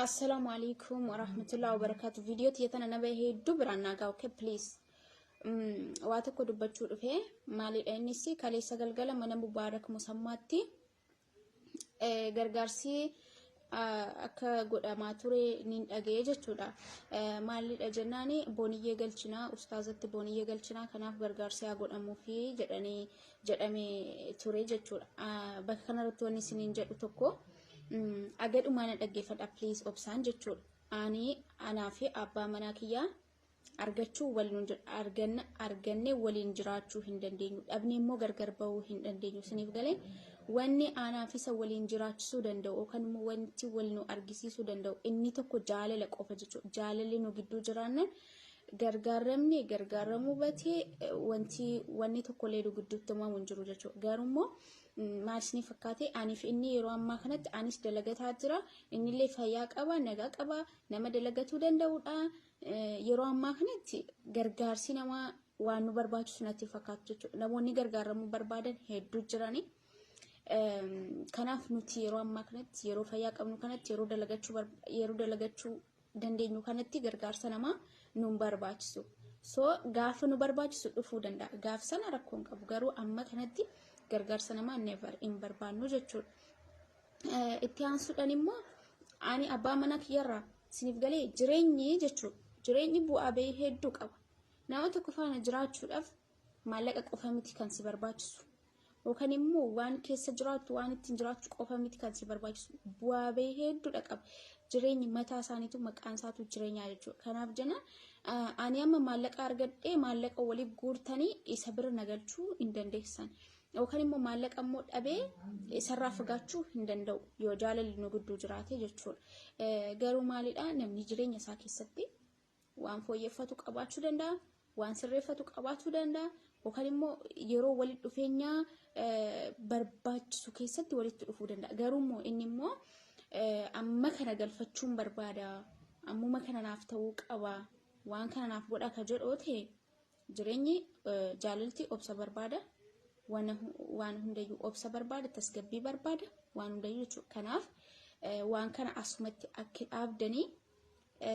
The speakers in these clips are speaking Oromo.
Assalaamu alaikum warahmatullahi wabarakatuh. Viidiyoo tiyya tana nama hedduu biraan naa ga'a. Okay, please. Waa tokko dubbachuu dhufe maalidha innis kaleessa galgala mana Mubaarak Musammaatti gargaarsi akka godhamaa ture niin dhaga'e jechuudha. Maalidha jennaan booniyyee galchinaa ustaazatti booniyyee galchinaa kanaaf gargaarsi haa godhamuufi jedhanii jedhamee ture jechuudha. Bakka kanarratti wanni isiniin jedhu tokko agadhumaa na dhaggeeffadha please obsaan jechuudha. Ani anaa fi abbaa manaa kiyyaa argachuu wal nu arganna arganne waliin jiraachuu hin dandeenyu. Dhabne immoo gargar bahuu hin dandeenyu. Isiniif galee wanni anaa fi isa waliin jiraachisuu danda'u yookaan immoo wanti wal nu argisiisuu danda'u inni tokko jaalala qofa jechuudha. Jaalalli nu gidduu jiraannan gargaaramne gargaaramuu batee wanti wanni tokkollee nu gidduutti uumamu hin jiru jechuudha. Garuu immoo maal isinii fakkaate aniif inni yeroo ammaa kanatti anis dalagataa jira innillee fayyaa qaba nagaa qaba nama dalagatuu danda'udha. Yeroo ammaa kanatti gargaarsi namaa waan nu barbaachisu natti fakkaatu jechuudha. Namoonni gargaaramuu barbaadan hedduu jirani. Kanaaf nuti yeroo ammaa kanatti yeroo fayyaa qabnu kanatti yeroo dalagachuu yeroo dalagachuu dandeenyu kanatti gargaarsa namaa nu barbaachisu. So gaafa nu barbaachisu dhufuu danda'a. Gaaf sana rakkoo hin qabu. Garuu amma kanatti gargaarsa namaa never hin barbaannu jechuudha. Itti aansuudhaan immoo ani abbaa manaa kiyyarraa isiniif galee jireenyi jechuudha. Jireenyi bu'aa bahii hedduu qaba. Nama tokko faana jiraachuudhaaf maallaqa qofa miti kan si barbaachisu. Yookaan immoo waan keessa jiraattu waan ittiin jiraachuu qofa miti kan si barbaachisu. Bu'aa bahii hedduudha qaba. Jireenyi mataa isaaniitu maqaan isaatu jireenyaa jechuudha. Kanaaf jenna ani amma maallaqa argadhee maallaqa waliif guurtanii isa bira na galchuu hin dandeessan. Yookaan immoo maallaqa immoo dhabee isarraa fagaachuu hin danda'u yoo jaalalli nu gidduu jiraate jechuudha. Garuu maalidha namni jireenya isaa keessatti waan fooyyeffatu qabaachuu danda'a, waan sirreeffatu qabaachuu danda'a, yookaan immoo yeroo walitti dhufeenya barbaachisu keessatti walitti dhufuu danda'a. Garuu immoo inni immoo amma kana galfachuun barbaada, ammuma kana naaf ta'uu qaba, waan kana naaf godha ka jedhu ta'e jireenyi jaalalti obsa barbaada. Waan hundayyuu obsa barbaada, tasgabbii barbaada, waan hundayyuu jechuudha. Kanaaf waan kana asumatti akka dhaabdanii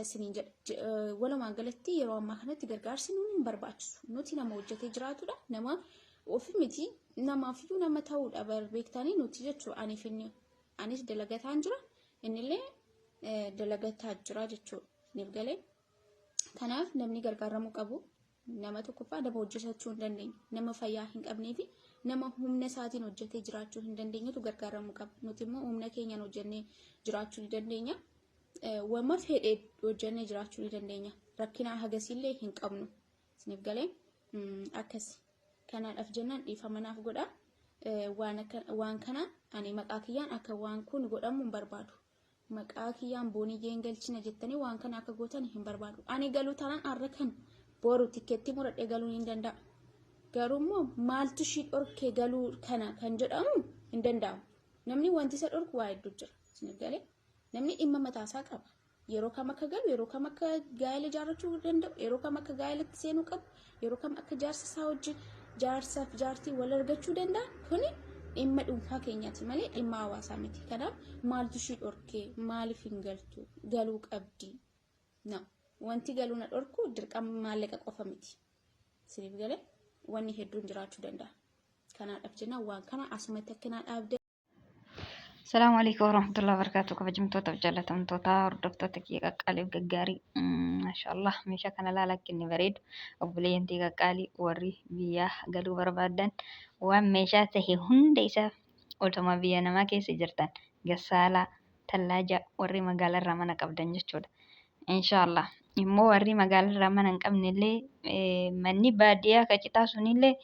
isiniin jedha. Walumaa galatti yeroo ammaa kanatti gargaarsi nu hin barbaachisu. Nuti nama hojjetee jiraatudha. Nama ofi miti namaafiyyuu nama ta'uudha beektanii nuti jechuudha. Aniif inni anis dalagataan jira innillee dalagataa jira jechuudha. Isiniif galee. Kanaaf namni gargaaramuu qabu nama tokkoffaa nama hojjetachuu hin dandeenye, nama fayyaa hin qabnee fi nama humna isaatiin hojjetee jiraachuu hin dandeenyetu gargaaramuu qaba. Nuti immoo humna keenyaan hojjennee jiraachuu ni dandeenya. Wama fedhe hojjennee jiraachuu ni dandeenya. Rakkina hagasiillee hin qabnu. Isiniif galee akkas. Kanaadhaaf jennaan dhiifama naaf godha. Waan kana ani maqaa kiyyaan akka waan kun godhamu hin barbaadu. Maqaa kiyyaan booniyyee hin galchina jettanii waan kana akka gootan hin barbaadu. Ani galuu taanaan har'a kan boru tikkeettii muradhee galuu hin danda'a. Garuu immoo maaltu ishii dhorkee galuu kana kan jedhamu hin danda'amu. Namni wanti isa dhorku waa hedduu jira. Isiniif galee namni dhimma mataasaa qaba. Yeroo kam akka galu, yeroo kam akka gaa'ela ijaarrachuu danda'u, yeroo kam akka gaa'elatti seenuu qabu, yeroo kam akka jaarsa isaa wajjin jaarsaaf jaartii wal argachuu danda'a. Kuni dhimma dhuunfaa keenyaati malee dhimma hawaasaa miti. Kanaaf maaltu ishii dhorkee maaliif hin galtu galuu qabdi. No. Wanti galuu na dhorku dirqama maallaqa qofa miti. Isiniif galee wanni hedduun jiraachuu danda'a. Kanaadhaaf jenna waan kana asumatti akka naa dhaabde. Salaamu alaikum warahmatullahi wabarakatuh. Kabajamtoota fi jaallatamtoota hordoftoota kiyya qaqqaaliif gaggaarii. Maashaallah meeshaa kana laala akka inni bareedu. Obboleeyyan tiyya qaqqaalii warri biyyaa galuu barbaadan waan meeshaa tahe hunda isaa otuma biyya namaa keessa jirtan gassaalaa, tallaajaa warri magaalarraa mana qabdan jechuudha. Inshaallah immoo warri magaalarraa mana hin qabne illee manni baadiyyaa ka citaa sunillee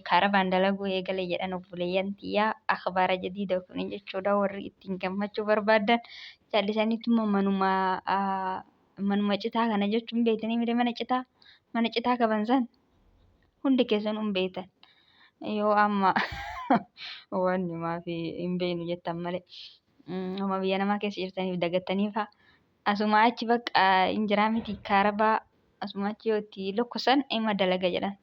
kaarabaan dalaguu eegale jedhan obboleeyyan tiyyaa akhbaara jadiida kuni jechuudha warri ittiin gammachuu barbaadan callisaniituma manuma manuma citaa kana jechuun beektanii miti mana citaa mana citaa qaban san hundi keessanuu hin beektan yoo amma wanni maafi hin beeknu jettan malee amma biyya namaa keessa jirtaniif dagattanii fa'a Asuma achi bakka hin jiraa miti kaarabaa asuma achi yoo itti lokkosan ima dalaga jedhan.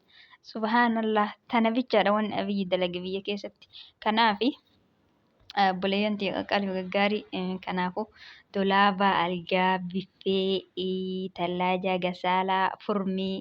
Subhaanallah tana bichaadha wanni Abiyyi dalage biyya keessatti. Kanaafi Obboleeyyan tiyya qaqqaalii fi gaggaarii, kanaafuu dolaaba, algaa, biffee, tallaajaa, gasaalaa, furmii.